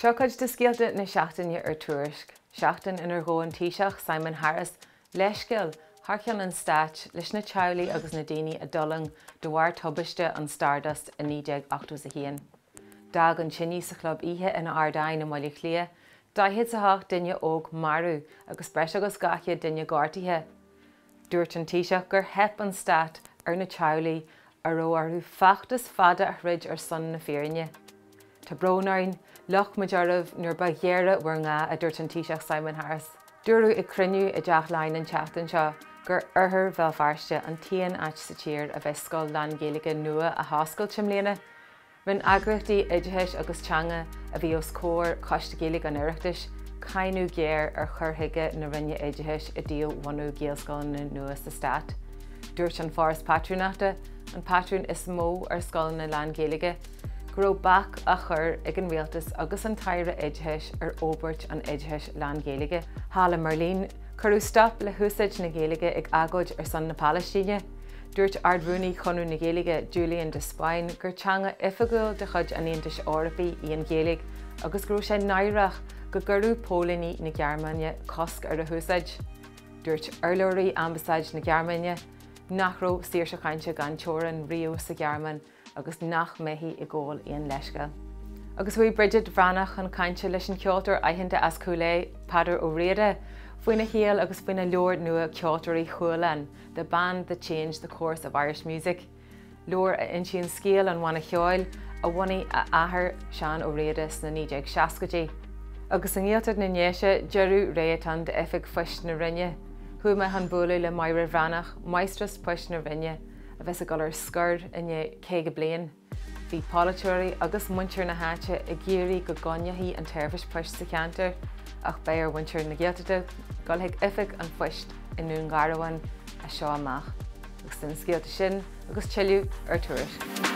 Seo cuid de scéalta na seachtaine ar Tuairisc, seachtain inar ghabh an Taoiseach Simon Harris leithscéal thar ceann an stáit leis na teaghlaigh agus na daoine a d'fhulaing de bharr tubaiste an Stardust i 1981. D'fhág an tine sa chlub oíche in Ardáin i mBaile Átha Cliath 48 duine óg marbh agus breis agus 200 duine gortaithe. Dúirt an Taoiseach gur theip an stát ar na teaghlaigh a raibh orthu feachtas fada a throid ar son na fírinne. Tá brón orainn, loic muid oraibh nuair ba ghéire bhur ngá, a dúirt an Taoiseach Simon Harris. Dúradh ag cruinniú i dTeach Laighean an tseachtain seo gur oirthear Bhéal Feirste an t-aon áit sa tír a bheidh scoil lán-Ghaeilge nua á hoscailt i mbliana. Rinne eagraíochtaí oideachais agus teanga a bhí os comhair Choiste Gaeilge an Oireachtais cáineadh géar ar chur chuige na Roinne Oideachais i dtaobh bhunú Gaelscoileanna nua sa stát. Dúirt an Foras Pátrúnachta, an pátrún is mó ar scoileanna lán-Ghaeilge, go raibh bac á chur ag an Rialtas agus an tAire Oideachais ar fhorbairt an oideachais lán-Ghaeilge. Thall i mBeirlín, cuireadh stop le húsáid na Gaeilge ag agóid ar son na Palaistíne. Dúirt Ard-Rúnaí Chonradh na Gaeilge, Julian de Spáinn, gur teanga oifigiúil de chuid an Aontais Eorpaigh í an Ghaeilge agus go raibh sé náireach go gcuireadh póilíní na Gearmáine cosc ar a húsáid. Dúirt urlabhraí Ambasáid na Gearmáine nach raibh saoirse cainte gan teorainn riamh sa Ghearmáin agus nach mbeifí ag gabháil aon leithscéil. Agus chuaigh Bridget Bhreathnach chun cainte leis an cheoltóir aitheanta as Cúil Aodha, Peadar Ó Riada, faoina shaol agus faoina leabhar nua Ceoltóirí Chualann, The Band That Changed the Course of Irish Music, leabhar a insíonn scéal an bhanna cheoil a bhunaigh a athair, Seán Ó Riada, sna 1960idí. Agus i nGaeltacht na nDéise, deireadh ré atá ann d'Oifig Phoist na Rinne. Chuaigh mé chun bualadh le Máire Bhreathnach, Máistreás Poist na Rinne, a bheas ag dul ar scor i ndiaidh 50 bliain. Bhí polaiteoirí agus muintir na háite ag iarraidh go gcoinneofaí an tseirbhís poist sa cheantar ach beidh ar mhuintir na Gaeltachta dul chuig oifig an phoist i nDún Garbhán as seo amach. Agus tá na scéalta sin agus tuilleadh ar Tuairisc.